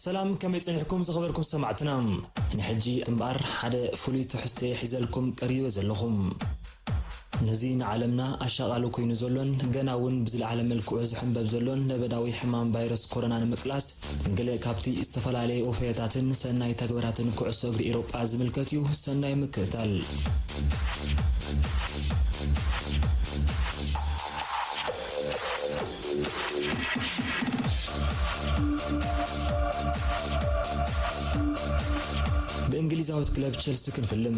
ሰላም፣ ከመይ ጸኒሕኩም ዝኸበርኩም ሰማዕትና? ንሕጂ እምበኣር ሓደ ፍሉይ ትሕዝቶ ሒዘልኩም ቀሪበ ዘለኹ። ነዚ ንዓለምና ኣሻቓሊ ኮይኑ ዘሎን ገና እውን ብዝለዓለ መልክዑ ዝሕንበብ ዘሎን ለበዳዊ ሕማም ቫይረስ ኮሮና ንምቅላስ፣ ንገለ ካብቲ ዝተፈላለየ ወፈያታትን ሰናይ ተግባራትን ኩዕሶ እግሪ ኤውሮጳ ዝምልከት እዩ። ሰናይ ምክትታል። ብእንግሊዛዊት ክለብ ቸልሲ ክንፍልም።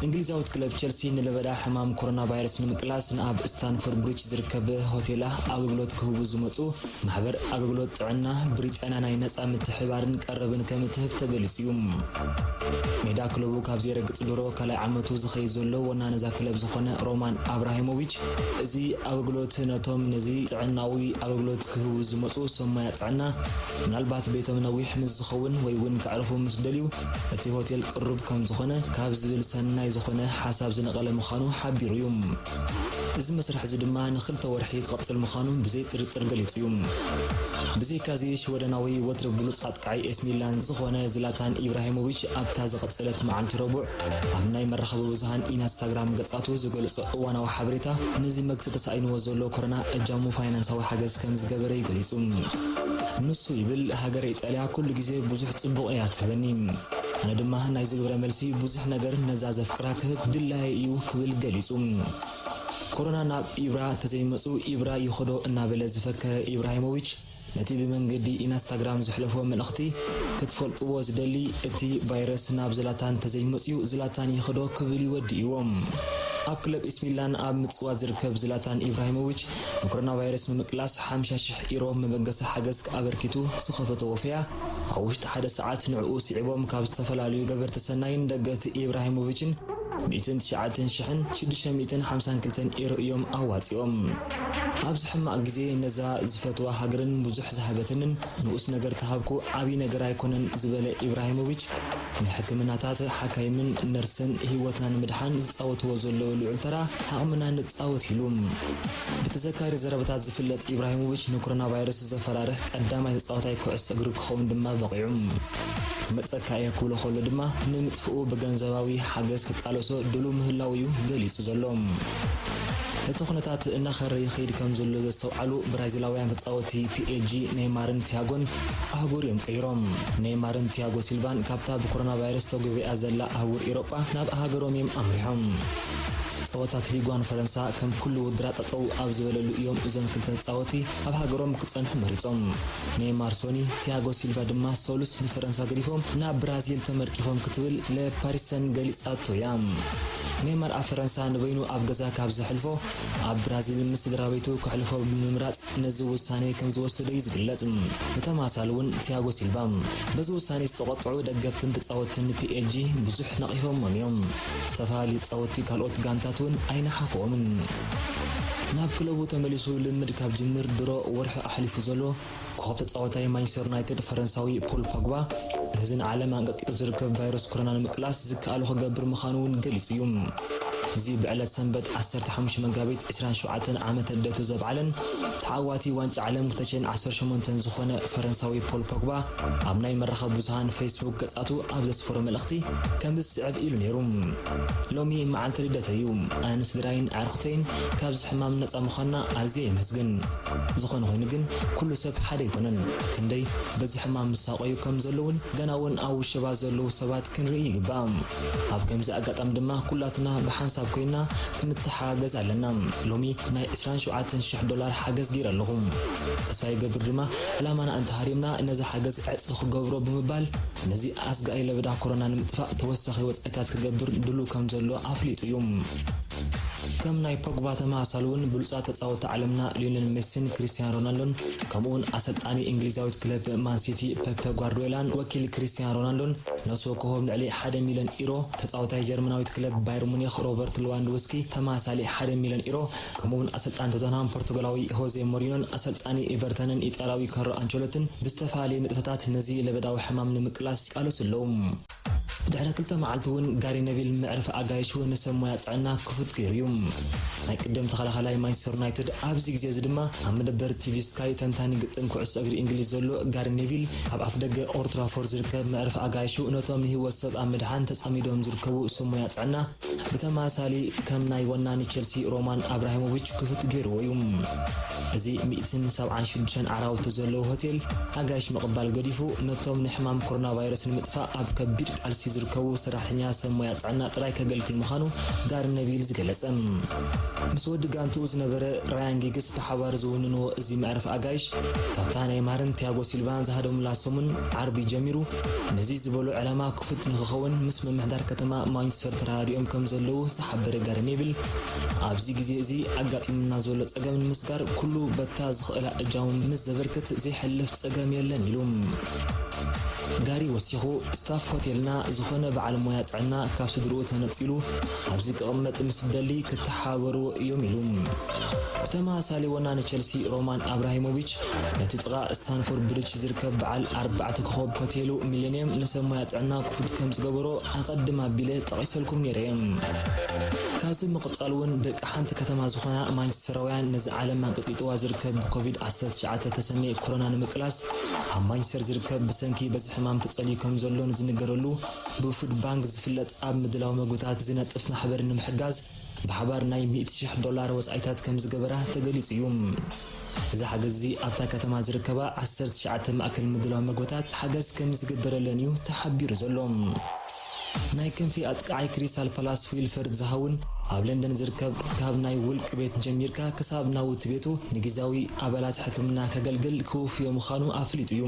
እንግሊዛዊት ክለብ ቸልሲ ንለበዳ ሕማም ኮሮና ቫይረስ ንምቅላስ ንኣብ ስታንፎርድ ብሪጅ ዝርከብ ሆቴላ ኣገልግሎት ክህቡ ዝመጹ ማሕበር ኣገልግሎት ጥዕና ብሪጣንያ ናይ ነጻ ምትሕባርን ቀረብን ከም እትህብ ተገሊጹ እዩ። ሜዳ ክለቡ ካብ ዘይረግጽ ድሮ ካልኣይ ዓመቱ ዝኸይድ ዘሎ ወናን እዛ ክለብ ዝኾነ ሮማን ኣብራሂሞቪች፣ እዚ ኣገልግሎት ነቶም ነዚ ጥዕናዊ ኣገልግሎት ክህቡ ዝመጹ ሰብ ሞያ ጥዕና፣ ምናልባት ቤቶም ነዊሕ ምስ ዝኸውን ወይ እውን ከዕርፉ ምስ ደልዩ፣ እቲ ሆቴል ቅሩብ ከም ዝኾነ ካብ ዝብል ሰናይ ዝኾነ ሓሳብ ዝነቐለ ምዃኑ ሓቢሩ እዩ። እዚ መስርሕ እዚ ድማ ንኽልተ ወርሒ ክቕጽል ምዃኑ ብዘይ ጥርጥር ገሊጹ እዩ። ብዘይካዚ፣ ሽወደናዊ ወትሩ ብሉጽ ኣጥቃዓይ ኤስ ሚላን ዝኾነ ዝላታን ኢብራሂሞቪች ኣብታ ዝቐጸለት መዓልቲ ረቡዕ ኣብ ናይ መራኸቢ ብዙሃን ኢንስታግራም ገጻቱ ዝገልጾ እዋናዊ ሓበሬታ፣ ነዚ መግቲ ተሳኢንዎ ዘሎ ኮሮና እጃሙ ፋይናንሳዊ ሓገዝ ከም ዝገበረ እዩ ገሊጹ። ንሱ ይብል፣ ሃገረ ኢጣልያ ኩሉ ግዜ ብዙሕ ጽቡቕ እያ ትህበኒ። ኣነ ድማ ናይዚ ግብረ መልሲ ብዙሕ ነገር ነዛ ዘፍቅራ ክህብ ድላየ እዩ ክብል ገሊጹ። ኮሮና ናብ ኢብራ ተዘይመጹ ኢብራ ይኸዶ እናበለ ዝፈከረ ኢብራሂሞቪች፣ ነቲ ብመንገዲ ኢንስታግራም ዘሕለፎ መልእኽቲ ክትፈልጥዎ ዝደሊ፣ እቲ ቫይረስ ናብ ዝላታን ተዘይመጽዩ ዝላታን ይኸዶ ክብል እዩ ወዲእዎ። ኣብ ክለብ ኤስ ሚላን ኣብ ምጽዋት ዝርከብ ዝላታን ኢብራሂሞቪች፣ ንኮሮና ቫይረስ ንምቅላስ ሓምሳ ሽሕ ኢሮ መበገሲ ሓገዝ ኣበርኪቱ ዝኸፈቶ ወፈያ፣ ኣብ ውሽጢ ሓደ ሰዓት ንዕኡ ስዒቦም ካብ ዝተፈላለዩ ገበርቲ ሰናይን ደገፍቲ ኢብራሂሞቪችን ሚእትን ትሽዓተን ሽሕን ሽዱሽተ ሚእትን ሓምሳን ክልተን ኤሮ እዮም ኣዋጺኦም። ኣብዚ ሕማቕ ግዜ ነዛ ዝፈትዋ ሃገርን ብዙሕ ዝሃበትንን ንኡስ ነገር ተሃብኩ፣ ዓብዪ ነገር ኣይኮነን ዝበለ ኢብራሂሞቪች፣ ንሕክምናታት፣ ሓካይምን ነርስን ህይወትና ንምድሓን ዝጻወትዎ ዘለዉ ልዑል ተራ ዓቕምና ንጻወት ኢሉ። ብተዘካሪ ዘረባታት ዝፍለጥ ኢብራሂሞቪች ንኮሮና ቫይረስ ዘፈራርህ ቀዳማይ ተጻዋታይ ኩዕሶ እግሪ ክኸውን ድማ በቒዑ። ክመጸካ እየ ክብሎ ከሎ ድማ ንምጥፍኡ ብገንዘባዊ ሓገዝ ክቃለሶ ድሉው ምህላው እዩ ገሊጹ ዘሎ። እቲ ኩነታት እናኸረ ይኸይድ ከም ዘሎ ዘስተውዓሉ ብራዚላውያን ተጻወትቲ ፒኤስጂ ኔይማርን ቲያጎን ኣህጉር እዮም ቀይሮም። ኔይማርን ቲያጎ ሲልቫን ካብታ ብኮሮና ቫይረስ ተጎቢኣ ዘላ ኣህጉር ኤውሮጳ ናብ ሃገሮም እዮም ኣምሪሖም። ጸወታት ሊጓን ፈረንሳ ከም ኩሉ ውድድራት ጠጠው ኣብ ዝበለሉ እዮም እዞም ክልተ ተጻወትቲ ኣብ ሃገሮም ክጸንሑ መሪጾም። ኔይማር ሶኒ፣ ቲያጎ ሲልቫ ድማ ሰሉስ ንፈረንሳ ገዲፎም ናብ ብራዚል ተመርቂፎም ክትብል ለፓሪሰን ገሊጻቶ እያ። ኔይማር ኣብ ፈረንሳ ንበይኑ ኣብ ገዛ ካብ ዘሕልፎ፣ ኣብ ብራዚል ምስ ስድራ ቤቱ ከሕልፎ ብምምራጽ ነዚ ውሳኔ ከም ዝወሰዶ እዩ ዝግለጽ። ብተማሳሊ እውን ቲያጎ ሲልቫ። በዚ ውሳኔ ዝተቖጥዑ ደገፍትን ተጻወትትን ፒኤስጂ ብዙሕ ነቒፎሞም እዮም። ዝተፈላለዩ ተጻወትቲ ካልኦት ጋንታት እውን ኣይነሓፍኦምን። ናብ ክለቡ ተመሊሱ ልምድ ካብ ጅምር ድሮ ወርሒ ኣሕሊፉ ዘሎ ኮኸብ ተጻዋታይ ማንቸስተር ዩናይትድ ፈረንሳዊ ፖል ፖግባ፣ ነዚ ንዓለም ኣንቀጥቂጡ ዝርከብ ቫይረስ ኮሮና ንምቅላስ ዝከኣሎ ክገብር ምዃኑ እውን ገሊጹ እዩ። እዚ ብዕለት ሰንበት ዓሰርተ ሓሙሽተ መጋቢት ዕስራን ሸውዓተን ዓመተ ልደቱ ዘብዓለን ተዓዋቲ ዋንጫ ዓለም ክልተ ሽሕን ዓሰርተ ሸሞንተን ዝኾነ ፈረንሳዊ ፖል ፖግባ፣ ኣብ ናይ መራኸቢ ብዙሃን ፌስቡክ ገጻቱ ኣብ ዘስፈሮ መልእኽቲ ከምዚ ዝስዕብ ኢሉ ነይሩ። ሎሚ መዓልቲ ልደተይ እዩ። ኣነን ስድራይን ኣዕርኽተይን ካብዚ ሕማም ነጻ ምዃንና ኣዝየ የመስግን። ዝኾነ ኮይኑ ግን ኩሉ ሰብ ሓደ ኣይኮነን። ክንደይ በዚ ሕማም ዝሳቐዩ ከም ዘለውን ገና እውን ኣብ ውሸባ ዘለዉ ሰባት ክንርኢ ይግባእ። ኣብ ከምዚ ኣጋጣሚ ድማ ኩላትና ብሓንሳብ ኮይና ክንተሓጋገዝ ኣለና። ሎሚ ናይ ዕስራን ሸውዓተን ሽሕ ዶላር ሓገዝ ገይረ ኣለኹ። ተስፋ ይገብር ድማ ዕላማና እንተሃሪምና ነዚ ሓገዝ ዕጽፊ ክገብሮ ብምባል ነዚ ኣስጋኢ ለበዳ ኮሮና ንምጥፋእ ተወሳኺ ወጻኢታት ክገብር ድሉው ከም ዘሎ ኣፍሊጡ እዩ። ከም ናይ ፖግባ ተመሳሳሊ እውን ብሉጻት ተጻወትቲ ዓለምና ሊዮኔል ሜሲን ክሪስቲያኖ ሮናልዶን ከምኡውን ኣሰልጣኒ እንግሊዛዊት ክለብ ማን ሲቲ ፔፕ ጓርዲዮላን ወኪል ክሪስቲያኖ ሮናልዶን ነፍሲ ወከፎም ልዕሊ ሓደ ሚልዮን ኢሮ፣ ተጻዋታይ ጀርመናዊት ክለብ ባየር ሙኒኽ ሮበርት ሌዋንዶውስኪ ተመሳሳሊ ሓደ ሚልዮን ኢሮ፣ ከምኡውን ኣሰልጣን ቶተንሃም ፖርቱጋላዊ ሆዜ ሞሪኖን ኣሰልጣኒ ኤቨርተንን ኢጣልያዊ ካርሎ ኣንቸሎትን ብዝተፈላለየ ንጥፈታት ነዚ ለበዳዊ ሕማም ንምቅላስ ይቃለሱ ኣለዉ። ድሕሪ ክልተ መዓልቲ እውን ጋሪ ነቪል መዕረፊ ኣጋይሹ ንሰብ ሞያ ጥዕና ክፉት ገይሩ እዩ። ናይ ቅድም ተኸላኻላይ ማንቸስተር ዩናይትድ ኣብዚ ግዜ እዚ ድማ ኣብ መደበር ቲቪ ስካይ ተንታኒ ግጥም ኩዕሶ እግሪ እንግሊዝ ዘሎ ጋሪ ነቪል ኣብ ኣፍደገ ኦልድ ትራፎርድ ዝርከብ መዕረፊ ኣጋይሹ ነቶም ንህይወት ሰብ ኣብ ምድሓን ተጸሚዶም ዝርከቡ ሰብ ሞያ ጥዕና ብተመሳሳሊ ከም ናይ ወናኒ ቸልሲ ሮማን ኣብራሂሞቪች ክፉት ገይርዎ እዩ። እዚ ሚእትን ሰብዓን ሽዱሽተን ዓራውቲ ዘለዎ ሆቴል ኣጋይሽ ምቕባል ገዲፉ ነቶም ንሕማም ኮሮና ቫይረስ ንምጥፋእ ኣብ ከቢድ ቃልሲ ዝርከቡ ሰራሕተኛ ሰብ ሞያ ጥዕና ጥራይ ከገልግል ምዃኑ ጋሪ ነቪል ዝገለጸ። ምስ ወዲ ጋንትኡ ዝነበረ ራያን ጊግስ ብሓባር ዝውንንዎ እዚ መዕረፊ ኣጋይሽ ካብታ ኔይማርን ቲያጎ ሲልቫን ዝሃደሙላ ሰሙን ዓርቢ ጀሚሩ ነዚ ዝበሎ ዕላማ ክፉት ንክኸውን ምስ ምምሕዳር ከተማ ማንቸስተር ተራዲኦም ከም ዘለዉ ዝሓበረ ጋሪ ኔቪል ኣብዚ ግዜ እዚ ኣጋጢሙና ዘሎ ጸገም ንምስጋር ኩሉ በታ ዝኽእላ እጃሙ ምስ ዘበርክት ዘይሐልፍ ጸገም የለን ኢሉ። ጋሪ ወሲኹ ስታፍ ሆቴልና ዝኾነ በዓል ሞያ ጥዕና ካብ ስድርኡ ተነጺሉ ኣብዚ ክቕመጥ ምስ ደሊ ክተሓባበርዎ እዮም ኢሉ። ብተመሳሳሊ ወናኒ ቸልሲ ሮማን ኣብራሂሞቪች ነቲ ጥቓ ስታንፎርድ ብሪጅ ዝርከብ በዓል ኣርባዕተ ኮኾብ ሆቴሉ ሚሌኒየም ንሰብ ሞያ ጥዕና ክፉት ከም ዝገበሮ ኣቐድም ኣቢለ ጠቒሰልኩም ነይረ እየ። ካብዚ ምቕጻል እውን ደቂ ሓንቲ ከተማ ዝኾና ማንቸስተራውያን ነዚ ዓለም ኣንቀጥቂጥዋ ዝርከብ ብኮቪድ ዓሰርተ ትሽዓተ ተሰመየ ኮሮና ንምቅላስ ኣብ ማንቸስተር ዝርከብ ብሰንኪ በዚ ሕማም ተጸልዩ ከም ዘሎ ንዝንገረሉ ብፉድ ባንክ ዝፍለጥ ኣብ ምድላው መግብታት ዝነጥፍ ማሕበር ንምሕጋዝ ብሓባር ናይ ሚእቲ ሽሕ ዶላር ወጻኢታት ከም ዝገበራ ተገሊጹ እዩ። እዚ ሓገዝ እዚ ኣብታ ከተማ ዝርከባ ዓሰርተ ትሽዓተ ማእከል ምድላው መግብታት ሓገዝ ከም ዝግበረለን እዩ ተሓቢሩ ዘሎ። ናይ ክንፊ ኣጥቃዓይ ክሪስታል ፓላስ ዊልፈርድ ዛሃ እውን ኣብ ለንደን ዝርከብ ካብ ናይ ውልቂ ቤት ጀሚርካ ክሳብ ናውቲ ቤቱ ንግዝያዊ ኣባላት ሕክምና ከገልግል ክውፍዮ ምዃኑ ኣፍሊጡ እዩ።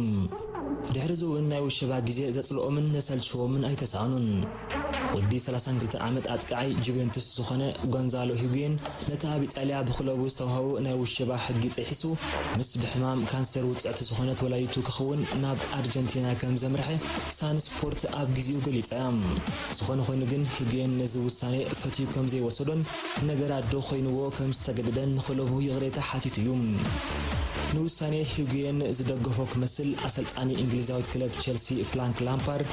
ድሕሪ እዚ እውን ናይ ውሸባ ግዜ ዘጽልኦምን ዘሰልችዎምን ኣይተሳእኑን። ወዲ ሰላሳን ክልተ ዓመት ኣጥቃዓይ ጁቬንቱስ ዝኾነ ጎንዛሎ ሂጉየን ነቲ ኣብ ኢጣልያ ብክለቡ ዝተዋህቦ ናይ ውሸባ ሕጊ ጥሒሱ ምስ ብሕማም ካንሰር ውጽዕቲ ዝኾነት ወላዲቱ ክኸውን ናብ ኣርጀንቲና ከም ዘምርሐ ሳን ስፖርት ኣብ ግዜኡ ገሊጻ እያ። ዝኾነ ኮይኑ ግን ሂጉየን ነዚ ውሳኔ ፈትዩ ከም ዘይወሰዶን ነገራት ዶ ኮይንዎ ከም ዝተገደደን ንክለቡ ይቕሬታ ሓቲቱ እዩ። ንውሳኔ ሂጉየን ዝደገፎ ክመስል ኣሰልጣኒ እንግሊዛዊት ክለብ ቸልሲ ፍራንክ ላምፓርድ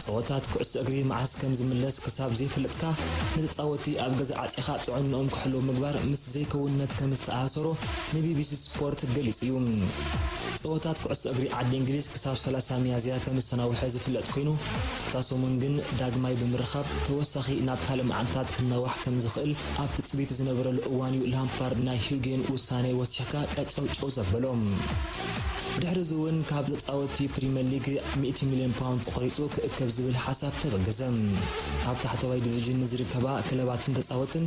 ጸወታት ኩዕሶ እግሪ መዓስ ከም ዝምለስ ክሳብ ዘይፈለጥካ ንተጻወቲ ኣብ ገዛ ዓጺኻ ጥዕንኦም ክሕልው ምግባር ምስ ዘይከውንነት ከም ዝተኣሳሰሮ ንቢቢሲ ስፖርት ገሊጹ እዩ። ጸወታት ኩዕሶ እግሪ ዓዲ እንግሊዝ ክሳብ ሰላሳ ሚያዝያ ከም ዝተናውሐ ዝፍለጥ ኮይኑ እታ ሰሙን ግን ዳግማይ ብምርኻብ ተወሳኺ ናብ ካልእ መዓልታት ክናዋሕ ከም ዝኽእል ኣብ ትጽቢት ዝነበረሉ እዋን እዩ ላምፓርድ ናይ ሂጉየን ውሳኔ ወሲኽካ ቀጨውጨው ዘበሎ። ድሕሪ እዚ እውን ካብ ተጻወትቲ ፕሪምየር ሊግ ሚእቲ ሚልዮን ፓውንድ ተቖሪጹ ክእከብ ዝብል ሓሳብ ተበገሰ። ኣብ ታሕተዋይ ዲቪዥን ንዝርከባ ክለባትን ተጻወትን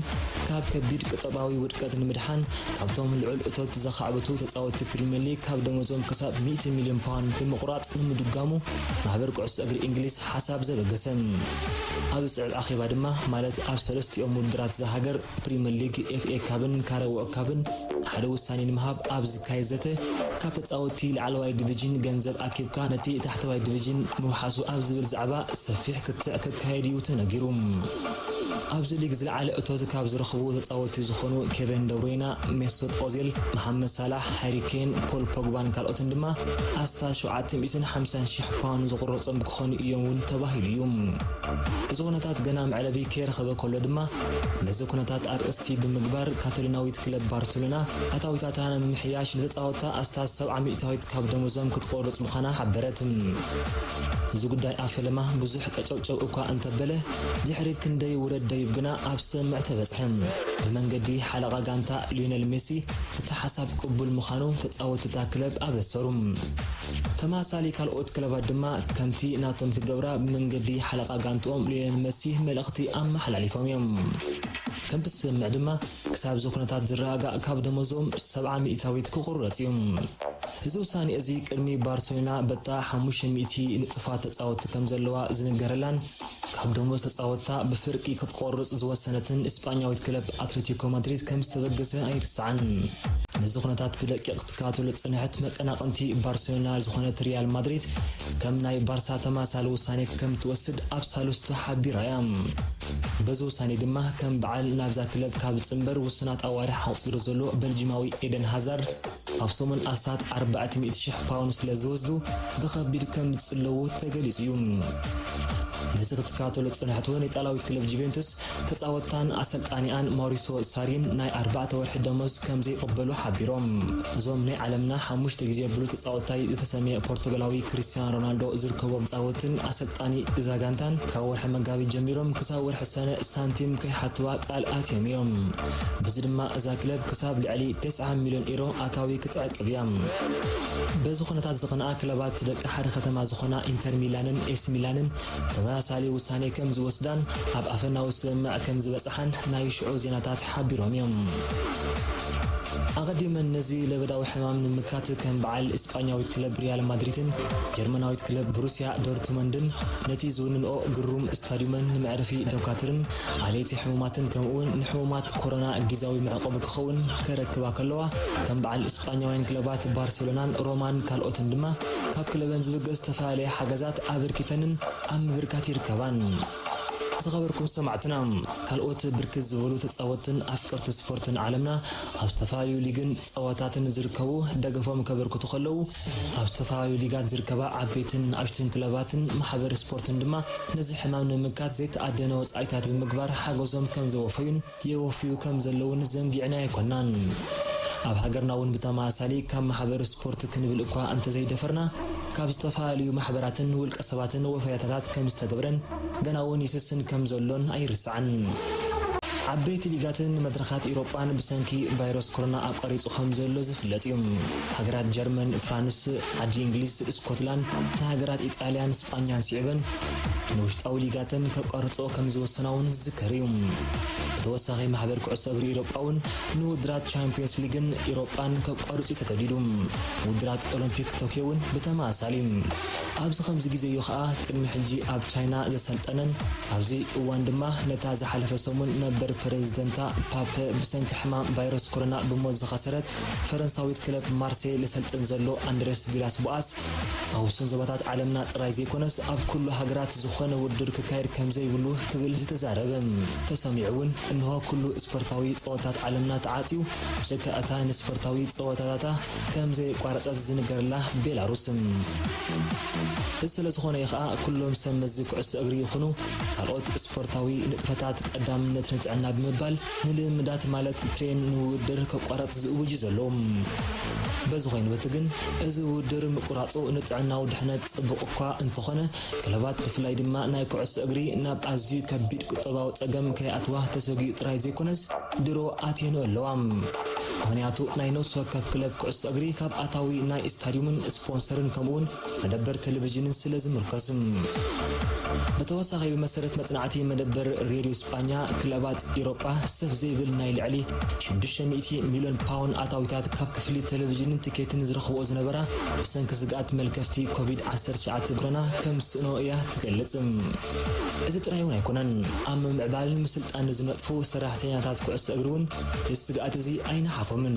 ካብ ከቢድ ቁጠባዊ ውድቀት ንምድሓን ካብቶም ልዑል እቶት ዘኻዕብቱ ተጻወትቲ ፕሪምየር ሊግ ካብ ደሞዞም ክሳብ ሚእቲ ሚልዮን ፓውንድ ብምቑራጽ ንምድጋሙ ማሕበር ኩዕሶ እግሪ እንግሊዝ ሓሳብ ዘበገሰ። ኣብ ዝስዕብ ኣኼባ ድማ ማለት ኣብ ሰለስቲኦም ውድድራት እዛ ሃገር ፕሪምየር ሊግ፣ ኤፍ ኤ ካፕን ካራባኦ ካፕን ሓደ ውሳኔ ንምሃብ ኣብ ዝካየድ ዘተ ካብ ተጻወትቲ ላዕለዋይ ዲቪዥን ገንዘብ ኣኪብካ ነቲ ታሕተዋይ ዲቪዥን ምውሓሱ ኣብ ዝብል ዛዕባ ሰፊሕ ክትዕ ክካየድ እዩ ተነጊሩ። ኣብዚ ሊግ ዝለዓለ እቶት ካብ ዝረኽቡ ተጻወትቲ ዝኾኑ ኬቨን ደብሮይና፣ ሜሶት ኦዜል፣ መሓመድ ሳላሕ፣ ሃሪ ኬን፣ ፖል ፖግባን ካልኦትን ድማ ኣስታት ሸውዓተ ሚእትን ሓምሳን ሽሕ ፓውንድ ዝቑረጾም ክኾኑ እዮም እውን ተባሂሉ እዩ። እዚ ኩነታት ገና መዕለቢ ከይረኸበ ከሎ ድማ ነዚ ኩነታት ኣርእስቲ ብምግባር ካታሎናዊት ክለብ ባርሴሎና ኣታዊታታ ንምምሕያሽ ንተጻወትታ ኣስታት ሰብዓ ሚእታዊት ካብ ደሞዞም ክትቆርጽ ምዃና ሓበረት። እዚ ጉዳይ ኣብ ፈለማ ብዙሕ ቀጨውጨው እኳ እንተበለ ድሕሪ ክንደይ ውረድ ደይብ ግና ኣብ ስምምዕ ተበጽሐ። ብመንገዲ ሓለቓ ጋንታ ሊዮነል ሜሲ እቲ ሓሳብ ቅቡል ምዃኑ ተጻወትቲ እታ ክለብ ኣበሰሩ። ተመሳሳሊ ካልኦት ክለባት ድማ ከምቲ ናቶም ክገብራ ብመንገዲ ሓለቓ ጋንትኦም ሊዮነል መሲ መልእኽቲ ኣመሓላሊፎም እዮም። ከምቲ ዝስምዕ ድማ ክሳብ እዚ ኩነታት ዝረጋጋእ ካብ ደሞዞም ሰብዓ ሚእታዊት ክቑረጽ እዩ። እዚ ውሳኔ እዚ ቅድሚ ባርሴሎና በታ ሓሙሽተ ሚእቲ ንጡፋት ተጻወትቲ ከም ዘለዋ ዝንገረላን ካብ ደሞዝ ተጻወትታ ብፍርቂ ክትቆርጽ ዝወሰነትን እስጳኛዊት ክለብ ኣትሌቲኮ ማድሪድ ከም ዝተበገሰ ኣይርሳዕን። ነዚ ኩነታት ብደቂቕ ክትከታተሎ ዝጸንሐት መቀናቕንቲ ባርሴሎና ዝኾነት ሪያል ማድሪድ ከም ናይ ባርሳ ተማሳሊ ውሳኔ ከም ትወስድ ኣብ ሳልስቱ ሓቢራ እያ። በዚ ውሳኔ ድማ ከም በዓል ናብዛ ክለብ ካብ ዝጽንበር ውሱናት ኣዋርሕ ኣቑጺሩ ዘሎ በልጂማዊ ኤደን ሃዛርድ ኣብ ሰሙን ኣስታት ኣርባዕተ ሚእቲ ሽሕ ፓውንድ ስለ ዝወስዱ ብኸቢድ ከም ዝጽለዉ ተገሊጹ እዩ። ነዚ ክትከታተሉ ዝጸናሕትዎ ንኢጣልያዊት ክለብ ጁቬንቱስ ተጻወትታን ኣሰልጣኒኣን ማውሪሶ ሳሪን ናይ ኣርባዕተ ወርሒ ደሞዝ ከም ዘይቕበሉ ሓቢሮም። እዞም ናይ ዓለምና ሓሙሽተ ግዜ ብሉጽ ተጻወታይ ዝተሰምየ ፖርቱጋላዊ ክሪስቲያኖ ሮናልዶ ዝርከቦም ተጻወትን ኣሰልጣኒ እዛ ጋንታን ካብ ወርሒ መጋቢት ጀሚሮም ክሳብ ወርሒ ሰነ ሳንቲም ከይሓትዋ ቃል ኣትዮም እዮም። በዚ ድማ እዛ ክለብ ክሳብ ልዕሊ ተስዓ ሚልዮን ኢሮ ኣታዊ ክትዕቅብ እያ። በዚ ኩነታት ዝኸነኣ ክለባት ደቂ ሓደ ከተማ ዝኾና ኢንተር ሚላንን ኤሲ ሚላንን ተመሳሳሊ ውሳኔ ከም ዝወስዳን ኣብ ኣፈናዊ ስምምዕ ከም ዝበጽሓን ናይ ሽዑ ዜናታት ሓቢሮም እዮም። ኣቐዲመን ነዚ ለበዳዊ ሕማም ንምካት ከም በዓል እስጳኛዊት ክለብ ሪያል ማድሪድን ጀርመናዊት ክለብ ብሩስያ ዶርትመንድን ነቲ ዝውንንኦ ግሩም ስታዲዩመን ንመዕረፊ ዶካትርን ኣለይቲ ሕሙማትን ከምኡውን ንሕሙማት ኮሮና ግዝያዊ መዕቆቢ ክኸውን ከረክባ ከለዋ ከም በዓል እስጳኛውያን ክለባት ባርሴሎናን ሮማን ካልኦትን ድማ ካብ ክለበን ዝብገስ ዝተፈላለየ ሓገዛት ኣበርኪተንን ኣብ ምብርካት ይርከባን። ዝኸበርኩም ሰማዕትና፣ ካልኦት ብርክት ዝበሉ ተጻወትን ኣፍቀርቲ ስፖርትን ዓለምና ኣብ ዝተፈላለዩ ሊግን ጸዋታትን ዝርከቡ ደገፎም ከበርክቱ ከለዉ፣ ኣብ ዝተፈላለዩ ሊጋት ዝርከባ ዓበይትን ንኣሽቱን ክለባትን ማሕበር ስፖርትን ድማ ነዚ ሕማም ንምምካት ዘይተኣደነ ወጻኢታት ብምግባር ሓገዞም ከም ዘወፈዩን የወፍዩ ከም ዘለውን ዘንጊዕና ኣይኮናን። ኣብ ሃገርና እውን ብተመሳሳሊ ካብ ማሕበር ስፖርት ክንብል እኳ እንተዘይደፈርና፣ ካብ ዝተፈላለዩ ማሕበራትን ውልቀ ሰባትን ወፈያታታት ከም ዝተገብረን ገና እውን ይስስን ከም ዘሎን ኣይርስዓን። ዓበይቲ ሊጋትን መድረኻት ኢሮጳን ብሰንኪ ቫይረስ ኮሮና ኣቋሪጹ ከም ዘሎ ዝፍለጥ እዩ። ሃገራት ጀርመን፣ ፍራንስ፣ ዓዲ እንግሊዝ፣ ስኮትላንድ፣ ንሃገራት ኢጣልያን ስጳኛን ስዒበን ንውሽጣዊ ሊጋተን ከቋርጾ ከም ዝወሰና እውን ዝዝከር እዩ። ብተወሳኺ ማሕበር ኩዕሶ እግሪ ኢሮጳ እውን ንውድራት ቻምፒዮንስ ሊግን ኢሮጳን ከቋርጹ እዩ ተገዲዱ። ውድራት ኦሎምፒክ ቶኪዮ እውን ብተመሳሳሊ። ኣብዚ ከምዚ ግዜ እዩ ኸኣ ቅድሚ ሕጂ ኣብ ቻይና ዘሰልጠነን ኣብዚ እዋን ድማ ነታ ዝሓለፈ ሰሙን ነበር ፕረዚደንታ ፓፐ ብሰንኪ ሕማም ቫይረስ ኮሮና ብሞት ዝኸሰረት ፈረንሳዊት ክለብ ማርሴይ ዘሰልጥን ዘሎ ኣንድሬስ ቪላስ ቦኣስ ኣብ ውሱን ዞባታት ዓለምና ጥራይ ዘይኮነስ ኣብ ኩሉ ሃገራት ዝኾነ ውድድር ክካየድ ከም ዘይብሉ ክብል ዝተዛረበ ተሰሚዑ እውን እንሆ ኩሉ ስፖርታዊ ጸወታት ዓለምና ተዓጽዩ ብዘይካ እታ ንስፖርታዊ ጸወታታታ ከም ዘየቋረጸት ዝንገረላ ቤላሩስ። እዚ ስለ ዝኾነ እዩ ኸኣ ኩሎም ሰብ መዚ ኩዕሶ እግሪ ይኹኑ ካልኦት ስፖርታዊ ንጥፈታት ቀዳምነት ንጥዕና ብምባል ንልምዳት ማለት ትሬን ንውድድር ከቋረጽ ዝእውጁ ዘለዉ። በዚ ኮይኑ በቲ ግን እዚ ውድድር ምቁራጹ ንጥዕናዊ ድሕነት ጽቡቕ እኳ እንተኾነ ክለባት ብፍላይ ድማ ናይ ኩዕሶ እግሪ ናብ ኣዝዩ ከቢድ ቁጠባዊ ጸገም ከይኣትዋ ተሰጊኡ ጥራይ ዘይኮነስ ድሮ ኣትየን ኣለዋ። ምኽንያቱ ናይ ነፍሲ ወከፍ ክለብ ኩዕሶ እግሪ ካብ ኣታዊ ናይ ስታዲየምን ስፖንሰርን ከምኡውን መደበር ቴሌቪዥንን ስለ ዝምርኮስ። ብተወሳኺ ብመሰረት መጽናዕቲ መደበር ሬድዮ ስጳኛ ክለባት ኢሮጳ ሰፍ ዘይብል ናይ ልዕሊ ሽዱሽተ ሚእቲ ሚልዮን ፓውንድ ኣታዊታት ካብ ክፍሊት ቴሌቪዥንን ቲኬትን ዝረኽብኦ ዝነበራ ብሰንኪ ስግኣት መልከፍቲ ኮቪድ ዓሰርተ ትሽዓተ ኮሮና ከም ስእኖ እያ ትገልጽ። እዚ ጥራይ እውን ኣይኮነን። ኣብ ምምዕባልን ምስልጣን ንዝነጥፉ ሰራሕተኛታት ኩዕሶ እግሪ እውን እዚ ስግኣት እዚ ኣይነሓፎምን።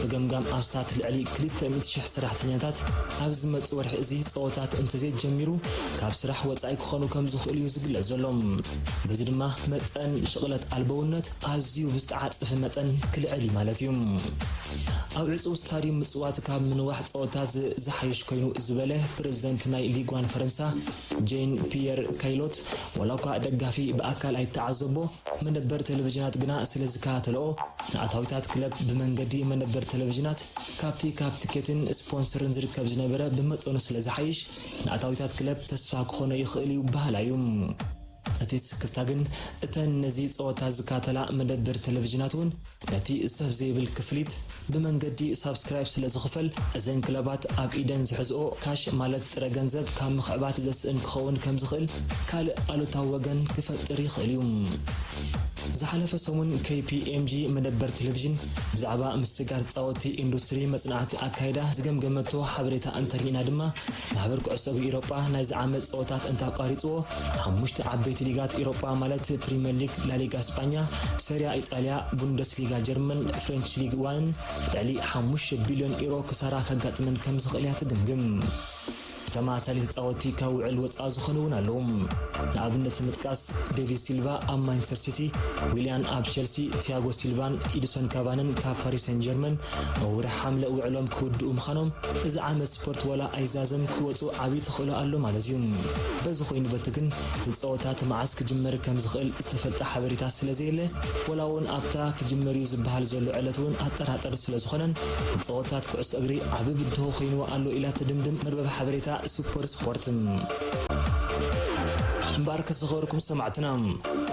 ብገምጋም ኣስታት ልዕሊ ክልተ ሚእቲ ሽሕ ሰራሕተኛታት ኣብ ዝመጽእ ወርሒ እዚ ጸወታት እንተዘይጀሚሩ ካብ ስራሕ ወጻኢ ክኾኑ ከም ዝኽእሉ እዩ ዝግለጽ ዘሎ። በዚ ድማ መጠን ሽቕለት ኣልበውነት ኣዝዩ ብዝተዓጸፈ መጠን ክልዕል እዩ ማለት እዩ። ኣብ ዕጹው ስታድዩም ምጽዋት ካብ ምንዋሕ ጸወታ ዝ-፣ ዝሓይሽ ኮይኑ ዝበለ ፕረዚደንት ናይ ሊግ ዋን ፈረንሳ ጄን ፒየር ካይሎት፣ ዋላ እኳ ደጋፊ ብኣካል ኣይተዓዘቦ፣ መደበር ቴሌቪዥናት ግና ስለ ዝከታተልኦ፣ ንኣታዊታት ክለብ ብመንገዲ መደበር ቴሌቪዥናት ካብቲ ካብ ትኬትን ስፖንሰርን ዝርከብ ዝነበረ ብመጠኑ ስለ ዝሓይሽ፣ ንኣታዊታት ክለብ ተስፋ ክኾኖ ይኽእል እዩ በሃላይ እዩ። እቲ ስክፍታ ግን እተን ነዚ ጸወታ ዝከታተላ መደበር ቴሌቪዥናት እውን ነቲ ሰብ ዘይብል ክፍሊት ብመንገዲ ሳብስክራይብ ስለ ዝኽፈል፣ እዘን ክለባት ኣብ ኢደን ዝሕዝኦ ካሽ ማለት ጥረ ገንዘብ ካብ ምኽዕባት ዘስእን ክኸውን ከም ዝኽእል ካልእ ኣሉታዊ ወገን ክፈጥር ይኽእል እዩ። ዝሓለፈ ሰሙን ኬይ ፒ ኤም ጂ መደበር ቴሌቪዥን ብዛዕባ ምስግጋር ተጻወትቲ ኢንዱስትሪ መጽናዕቲ ኣካይዳ ዝገምገመቶ ሓበሬታ እንተርኢና ድማ፣ ማሕበር ኩዕሶ እግሪ ኢሮጳ ናይዚ ዓመት ጸወታት እንተኣቋሪጽዎ፣ ሓሙሽተ ዓበይቲ ሊጋት ኢሮጳ ማለት ፕሪምየር ሊግ፣ ላሊጋ ስጳኛ፣ ሰሪያ ኢጣልያ፣ ቡንደስሊጋ ጀርመን፣ ፍሬንች ሊግ ዋን ልዕሊ ሓሙሽተ ቢልዮን ኢሮ ክሳራ ከጋጥመን ከም ዝኽእል እያ ትግምግም። ተመሳሳሊ ተጻወትቲ ካብ ውዕል ወጻኢ ዝኾኑ እውን ኣለዉ። ንኣብነት ምጥቃስ፣ ዴቪድ ሲልቫ ኣብ ማንቸስተር ሲቲ፣ ዊልያን ኣብ ቸልሲ፣ ቲያጎ ሲልቫን ኢድሶን ካቫንን ካብ ፓሪስ ሰን ጀርመን ኣብ ወርሒ ሓምለ ውዕሎም ክውድኡ ምዃኖም፣ እዚ ዓመት ስፖርት ዋላ ኣይዛዘም ክወጹ ዓብዪ ተኽእሎ ኣሎ ማለት እዩ። በዚ ኮይኑ በቲ ግን፣ እቲ ጸወታ መዓስ ክጅመር ከም ዝኽእል ዝተፈልጠ ሓበሬታ ስለ ዘየለ፣ ወላ እውን ኣብታ ክጅመር እዩ ዝበሃል ዘሎ ዕለት እውን ኣጠራጠር ስለ ዝኾነን፣ ንጸወታት ኩዕሶ እግሪ ዓቢ ብድሆ ኮይንዎ ኣሎ ኢላ ትድምድም መርበብ ሓበሬታ ሱፐር ስፖርት። እምበኣር ከዝኸበርኩም ሰማዕትና፣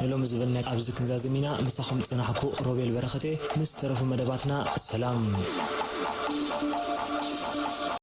ንሎሚ ዝበልና ኣብዚ ክንዛዝም ኢና። ምሳኹም ዝጸናሕኩ ሮቤል በረኸቴ፣ ምስ ተረፉ መደባትና ሰላም።